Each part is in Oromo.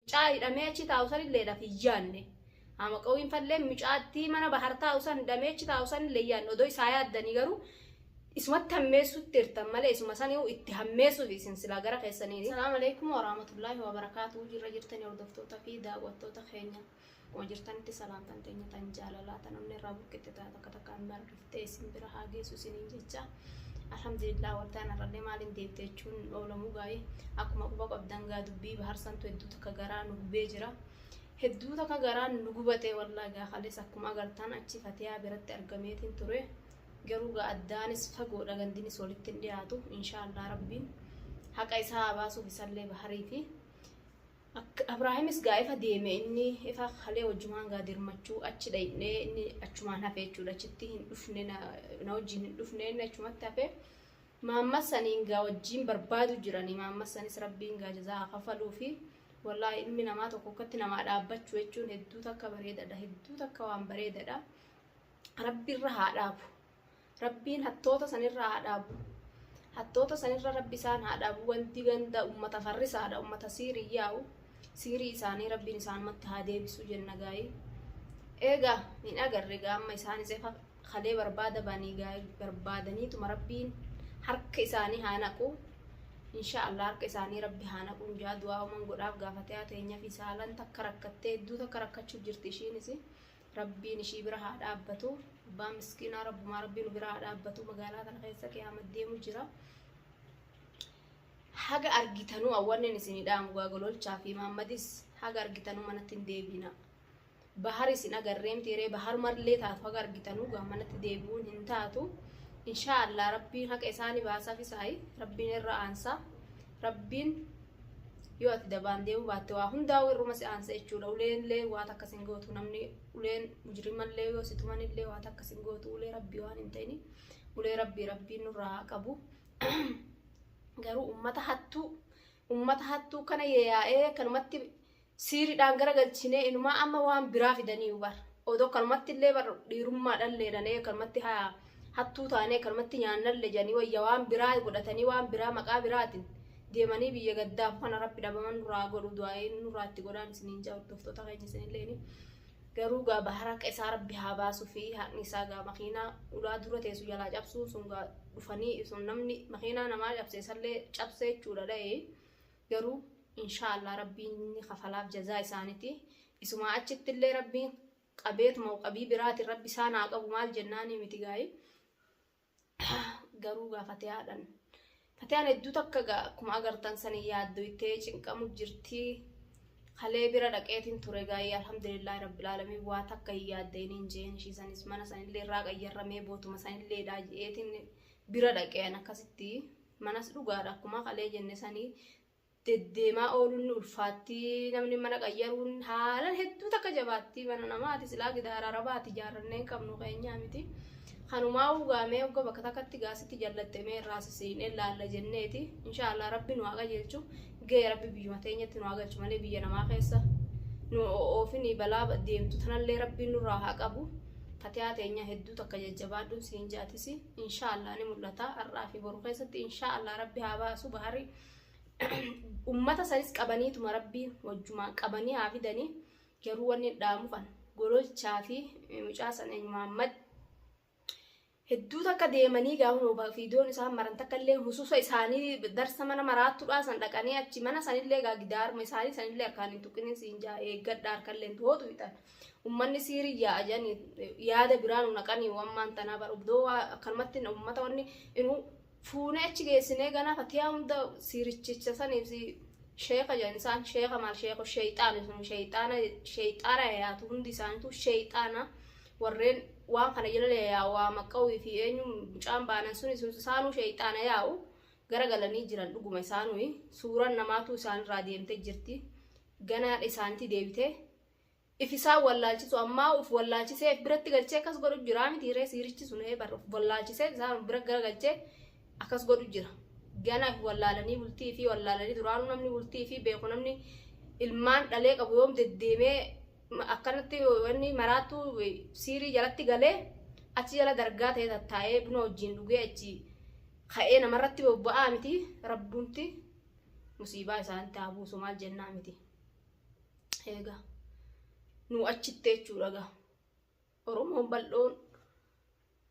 Mucaa hidhamee achi taa'u sanilleedhaaf hin yaanne. Haama qawiin fallee mucaattii mana bahar taa'u san hidhamee achi taa'u sanillee hin yaanne. Odoo isaa yaaddanii garuu isumatti hammeessutti jirtan malee isuma saniu itti hammeessuuf isin silaa gara keessaniini. Salaamu alaikum warahmatullahi wabarakatuh. Jirra jirtanii hordoftoota fi daawwattoota keenya. Akkuma jirtanitti salaamtaan teenya tan jaalalaa tan onnee irraa burqitte ta'a takka takkaan marriftee isin bira haa geessu isiniin jecha. Alhamdulillah waltaan har'allee maaliin deebite jechuun oolamuu gaa'ee akkuma quba qabdan gaa dubbii bahar santu hedduu takka garaa nu gubee jira. Hedduu takka garaan nu gubate wallaahi gaa kalees akkuma agartan achi fatiyaa biratti argameetiin ture. Garuu gaa addaanis fagoodha gandinis walitti hin dhiyaatu. Inshaallah rabbiin haqa isaa haa baasuuf isallee baharii fi Akka Abraahimis gaa ifa deeme inni ifa kalee wajjumaan gaa dirmachuu achi dhayne inni achumaan hafe jechuudha. Achitti hin dhufne na na wajjin hin dhufne inni achumatti hafe. Maammas saniin gaa wajjin barbaadu jiranii maammas sanis rabbiin gaa jazaa haa kafaluu fi wallaahi ilmi namaa tokko akkatti namaa dhaabbachuu jechuun hedduu takka bareedadha. Hedduu takka waan bareedadha. Rabbi irra haa dhaabu. Rabbiin hattoota sanirraa haa dhaabu. Hattoota sanirra rabbi isaan haa dhaabu. Wanti ganda ummata farrisaadha. Ummata siirii yaa'u. Siirii isaanii rabbiin isaanumatti haa deebisu jenna gaa'ii. Eegaa hin agarre gaa amma isaanis efa kalee barbaada banii gaa'ii barbaadaniituma rabbiin harka isaanii haa naqu. Insha Allah harka isaanii rabbi haa naqu. Njaa du'aa uman godhaaf gaafatee haa teenya fi saalan takka rakkattee hedduu takka rakkachuuf jirti ishiinis. Rabbiin ishii bira haa dhaabbatu. Abbaan miskiinaa rabbumaa rabbii nu bira haa dhaabbatu. Magaalaa tana keessa qiyaama deemu jira. Haga argitanuu awwanneen isinii dhaamu gaagololchaa fi maammadis haga argitanuu manatti hin deebiina. Bahar isin agarreem tiiree bahar marlee taatu haga argitanuu gaa manatti deebi'uun hin taatu. Inshaa Allah rabbiin haqa isaanii baasaaf isaayi rabbiin irra aansa. Rabbiin Yoo ati dabaan deemuu baatte waa hundaa'uu irruma si aansa jechuudha. Uleenillee waa takka sin gootu namni uleen mujrimallee yoo si tumanillee waa takka sin gootu ulee rabbii waan hin ta'ini. Ulee rabbii rabbiin nurraa haa qabu. Garuu ummata hattuu ummata hattuu kana yaa'ee kanumatti Siiridhaan gara galchinee inumaa amma waan biraa fidanii bar. Odoo kanumatti illee bar dhiirummaa dhalleedhanee kanumatti haa hattuu taanee kanumatti nyaannallee jedhanii wayya waan biraa godhatanii waan biraa maqaa biraatiin deemanii biyya gaddaaf kana rabbi dhabaman nurraa godhu du'aa'iin nurraa itti godhaan isiniin jaa hordoftoota keenya isinilleeni. Garuu gaa bahar haqa isaa rabbi haa baasuu fi haqni isaa gaa makiinaa ulaa dura teessu jalaa cabsuun sun gaa dhufanii sun namni makiinaa namaa cabse isallee cabse jechuudha dha'ee. Garuu inshaa Allah rabbiin ni kafalaaf jazaa isaaniti. Isumaa achitti illee rabbiin qabeetuma qabii biraatiin rabbi isaan haa qabu maal jennaanii miti gaayi. Garuu gaa fatiyaadhan. Fatiyaan hedduu takka gaa akkuma agartan sanii yaaddoytee cinqamu jirti. Kalee bira dhaqeetiin ture gaayi alhamdulillaahi rabbil aalamiin waa takka hin yaaddayiniin jeen ishii sanis mana sanillee irraa qayyarramee bootuma sanilleedha jeetiin bira dhaqeen akkasitti. Manas dhugaadha akkuma kalee jenne sanii deddeemaa ooluun ni ulfaatti namni mana qayyaruun haalan hedduu takka jabaatti mana namaati silaa gidaara arabaati ijaarrannee hin qabnu keenyaa miti. Kanumaa ugaamee hogga bakka takkatti gaasitti jallatte mee irraa sisiinee laalla jenneeti inshaallah rabbi nu haa qajeelchu ga'e rabbi biyyuma teenyatti nu haa galchu malee biyya namaa keessa nu oofini balaa deemtu tanallee rabbiin nurraa haa qabu. Fatiyaa teenya hedduu takka jajjabaadhuun siin jaatisi. Inshaa Allah ni mul'ata har'aa fi boru keessatti inshaa Allah rabbi haa baasu bahari ummata sanis qabaniituma rabbi wajjumaan qabanii haa fidanii garuu wanni dhaamu kan gololchaa fi mucaa san eenyu Muhammad hedduu takka deemanii gaafa fiidoon isaan maran takka illee hususa isaanii darsa mana maraattuudhaa san dhaqanii achi mana sanillee gaa gidaaruma isaanii sanillee harkaan hin tuqinin siin jaa eeggadha harkallee hootu fixan. Ummanni siirii yaa'a jedhanii yaada biraa nu naqanii wammaan tanaa bar obdoo waa akkanumatti ummata wanni inuu fuunee achi geessinee ganaa fatiyaa hunda siirichicha saniif si sheeka jedhan isaan sheeka maal sheeko sheeyxaana sun sheeyxaana sheeyxaana yaatu hundi isaaniitu sheeyxaana warreen waan kana jala yaa'u waa maqqawii fi eenyu mucaan baanan sun isaanuu sheeyxaana yaa'u gara galanii jiran dhuguma isaanuu suuraan namaatu isaanirraa deemtee jirti ganaa isaanitti deebitee if isaan wallaalchisu ammaa uf wallaalchisee if biratti galchee akkas godhu jira miti ree siirichi sun ee bar uf wallaalchisee isaan uf bira gara galchee akkas godhu jira gana if wallaalanii bultii fi wallaalanii duraanuu namni bultii fi beeku namni ilmaan dhalee qabu yoom deddeemee akkanatti wanni maraattuu siirii jalatti galee achi jala dargaa ta'ee tattaa'ee buna wajjin dhugee achi ka'ee namarratti bobba'aa miti rabbumti musiibaa isaanitti haa buusu maal jennaa miti. Egaa nu achitti jechuudha gaa. Oromoon bal'oon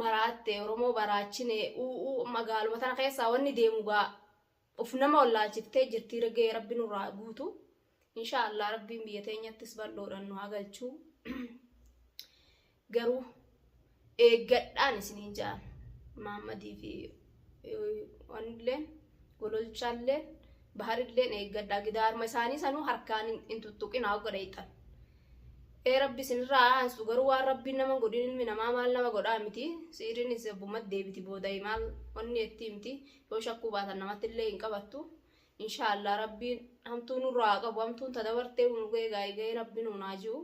maraatte Oromoo baraachine u'uu magaaluma tana keessaa wanni deemu gaa uf nama wallaalchiftee jirti ragee rabbi nurraa guutu. Insha Allah rabbiin biyya teenyattis bal'oodhaan nu haa galchu. Garuu eeggadhaan isiniin ja'an Maammadii fi wanilleen gololchaalleen baharilleen eeggadhaa gidaarma isaanii sanuu harkaan hin tuttuqinaa hogga dhayxan. Ee rabbi isinirraa haa aansu garuu waan rabbiin nama hin godhin ilmi namaa maal nama godhaa miti siiriinis abbumatti deebiti booda maal wanni ettii miti yoo shakkuu baatan namatti illee hin qabattu inshaallah rabbiin hamtuu nurraa haa qabu hamtuun ta dabartee nu ga'e gaa'ee ga'ee rabbi nuun haa ji'u.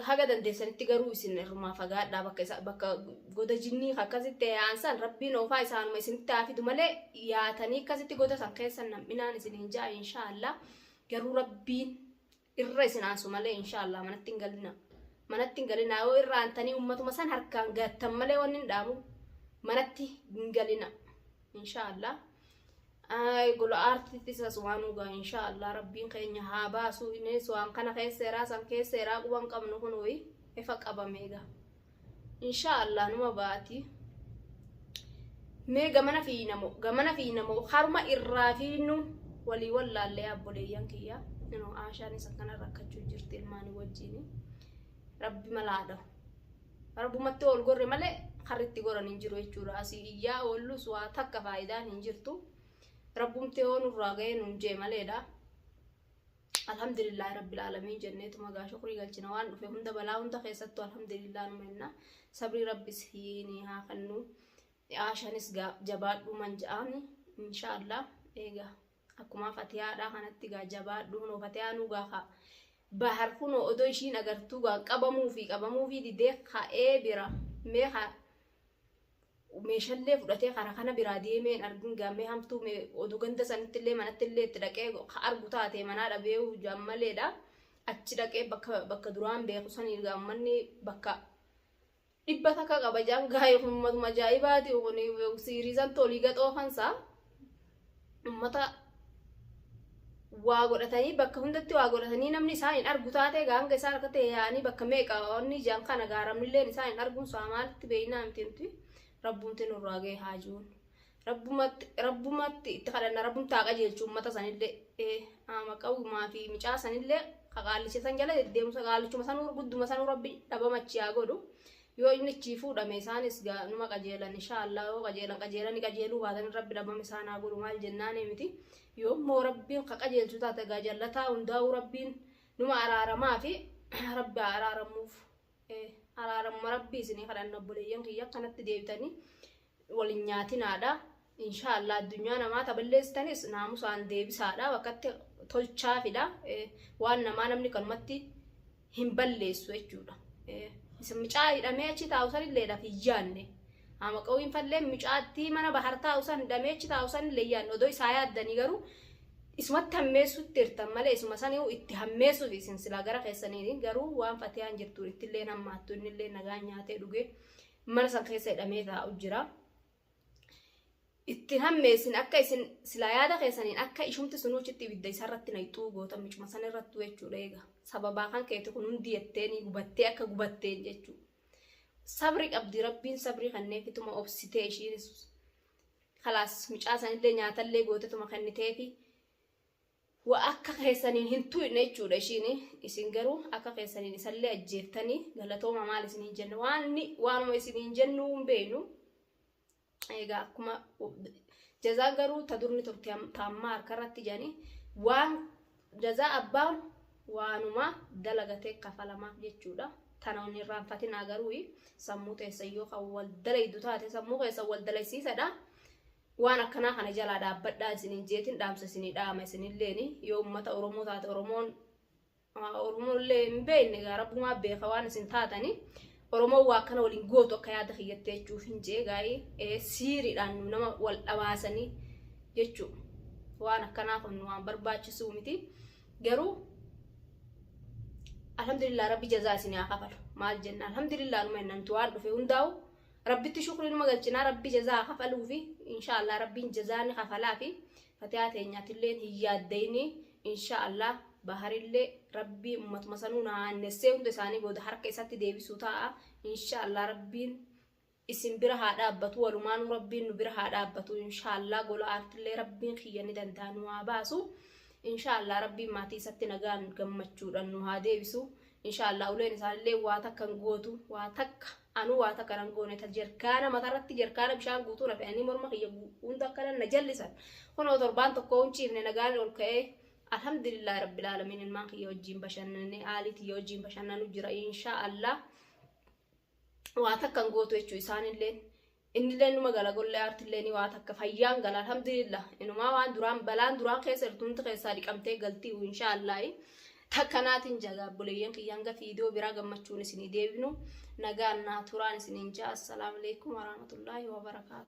Haga dandeessanitti garuu isin irrumaa fagaadhaa bakka isa bakka goda jinnii akkasitti yaa'an san rabbiin oofaa isaanuma isinitti haa fidu malee yaatanii akkasitti goda san keessa nam'inaan isiniin ja'a inshaallah garuu rabbiin irra isin aansu malee inshaallah manatti hin galina manatti hin galina yoo irra aantanii ummatuma san harkaan gattan malee wanni hin dhaamu manatti hin galina inshaallah. Ay gola aartitti isas waan dhugaa inshaa Allah rabbiin keenya haa baasu innis waan kana keessa eraa san keessa eraa quban qabnu kun wayi ifa qabame egaa inshaa Allah numa baati mee gamana fiinamo gamana fiinamo haruma irraa fiinu walii wallaallee abboleeyyan kiyya inuu aashaanis akkana rakkachuu jirti ilmaanii wajjiini rabbi malaa dhahu Rabbumatti ol gorre malee karri itti goran hin jiru jechuudha. Asii iyyaa oollus waa takka faayidaan hin jirtu. Rabbumti yoo nurraa ga'ee nuun jee maleedha. Alhamdulillah rabbil aalamiin jenneetuma gaa shukrii galchina waan dhufe hunda balaa hunda keessattuu alhamdulillah numa jenna. Sabrii rabbis hiini haa kennu. Aashanis gaa jabaadhuu man ja'aani inshaallah eegaa. Akkumaa fatiyaadhaa kanatti gaa jabaadhu hunoo fatiyaanuu gaa kaa bahar kunoo odoo ishiin agartuu gaa qabamuufi qabamuufi didee ka'ee bira mee kaa meeshallee fudhatee karaa kana biraa deemee hin argin gaa mee hamtuu mee oduu ganda sanitti illee manatti illee itti dhaqee ka argu taate manaa dhabee hujaan maleedha achi dhaqee bakka bakka duraan beeku sanii gaa ummanni bakka dhibba takka qaba jaan gaa'e kun ummatuma ajaa'ibaati kun siiriisan tolii gaxoofansa ummata waa godhatanii bakka hundatti waa godhatanii namni isaan hin argu taate hanga isaan akka ta'e yaa'anii bakka meeqa wanni jaan kana gaaramnilleen isaan hin arguun isaa maalitti beeynaa miti nuti rabbumti nurraa ga'e haa jiruun rabbumatti rabbumatti itti kadhanna rabbumti haa qajeelchu ummata sanillee ama qawumaa fi micaa sanillee qaqaallicha san jala deddeemsa qaalichuma sanuu gudduma sanuu rabbi dhabamachi haa godhu yoo inni achii fuudhame isaanis numa qajeelan inshaallah yoo qajeelan qajeelani qajeeluu baatan rabbi dhabama isaan haa godhu maal jennaani miti yoo immoo rabbiin ka qajeelchu taate gaa jallataa hundaa'uu rabbiin numa araaramaa fi rabbi haa araaramuuf araaramuma rabbii isinii kadhanna obboleeyyan kiyya akkanatti deebitanii wal hin nyaatinaadha. Inshaallah addunyaa namaa taballeessitanis naamusaan deebisaadha. Bakkatti tolchaafidha. Waan namaa namni kanumatti hin balleessu jechuudha. Isin mucaa hidhamee achi taa'u sanilleedhaaf hin yaanne. Ama qawiin fallee mucaattii mana bahar taa'u san hidhamee achi taa'u sanillee hin yaanne. Odoo isaa yaaddanii garuu isumatti hammeessutti hirtan malee isuma saniu itti hammeessuuf isin silaa gara keessaniin garuu waan fatiyaan jirtuun ittillee hammaattu innillee nagaan nyaatee dhugee mana san keessa hidhamee taa'u jira. Itti hammeessin akka isin silaa yaada keessaniin akka ishumti sunuu achitti ibidda isarratti naqxuu goota micuma san irrattuu jechuudha eega. Sababaa kan keeti kun hundi jetteeni gubattee akka gubatteen jechuudha. Sabri qabdi rabbiin sabrii kanneefituma obsitee ishiinis kalaas mucaa sanillee nyaatallee gootetuma kenniteefi Wa akka keessaniin hin tuyne jechuudha ishiin isin garuu akka keessaniin isallee ajjeeftanii galatooma maal isiniin jenna waanni waanuma isiniin jennuu hin beeknu egaa akkuma jazaan garuu ta durni turte ta ammaa harka irratti jedhanii waan jazaa abbaan waanuma dalagatee kafalamaaf jechuudha tana hin irraanfatinaa garuu sammuu teessan yoo kan wal dalaydu taate sammuu keessan wal dalaysiisadha. Waan akkanaa kana jalaa dhaabbadhaa isiniin jeetin dhaamsa isinii dhaama isinilleeni yoo ummata Oromoo taate Oromoon Oromoollee hin beekne egaa rabbumaa beeka waan isin taatani Oromoon waa akkana waliin gootu akka yaada kiyyatti jechuuf hin jee gaa'ii siiriidhaan nu nama wal dhabaasanii jechuu waan akkanaa kun waan barbaachisuu miti garuu alhamdulillah rabbi jazaa isin haa kafalu maal jenna alhamdulillah numa innantu waan dhufe hundaa'u Rabbitti shukrii numa galchinaa rabbi jazaa haa kafaluufi inshaallah rabbiin jazaa ni kafalaafi fatiyaa teenyaatilleen hin yaaddayini inshaallah Baharillee Rabbii ummatuma sanuu naannessee hunda isaanii booda harka isatti deebisuu ta'a. Inshaallah Rabbiin isin bira haa dhaabbatu, walumaanuu Rabbiin nu bira haa dhaabbatu. Inshaallah gola aartillee Rabbiin kiyya ni danda'a, nu haa baasu. Inshaallah Rabbiin maatii isatti nagaan gammachuudhaan nu haa deebisu. Inshaallah uleen isaanillee waa takka hin gootu, waa takka anuu waa takka nan goone. Ta jerkaana matarratti jerkaana bishaan guutuu na fe'anii morma kiyya hunda akkana na jallisan. Kunoo torbaan tokko hin ciifne, nagaan ol ka'ee alhamdulillah rabbil aalamiin, ilmaan kiyya wajjin bashannanee aalii tiyya wajjin bashannanu jira. Inshaallah waa takka hin gootu jechuu isaanillee, innillee numa gala, gollee aartillee ni waa takka fayyaan gala, alhamdulillah. Inumaa waan duraan balaan duraan keessa jirtu hundi keessaa dhiqamtee galtii inshaallah. Takkanaatiin jagaa obboleeyyan kiyyaan ga viidiyoo biraa gammachuun isinii deebinu nagaan naa turaan isiniin jaa. Assalaamu alaikum warahmatullaahi wabarakaatu.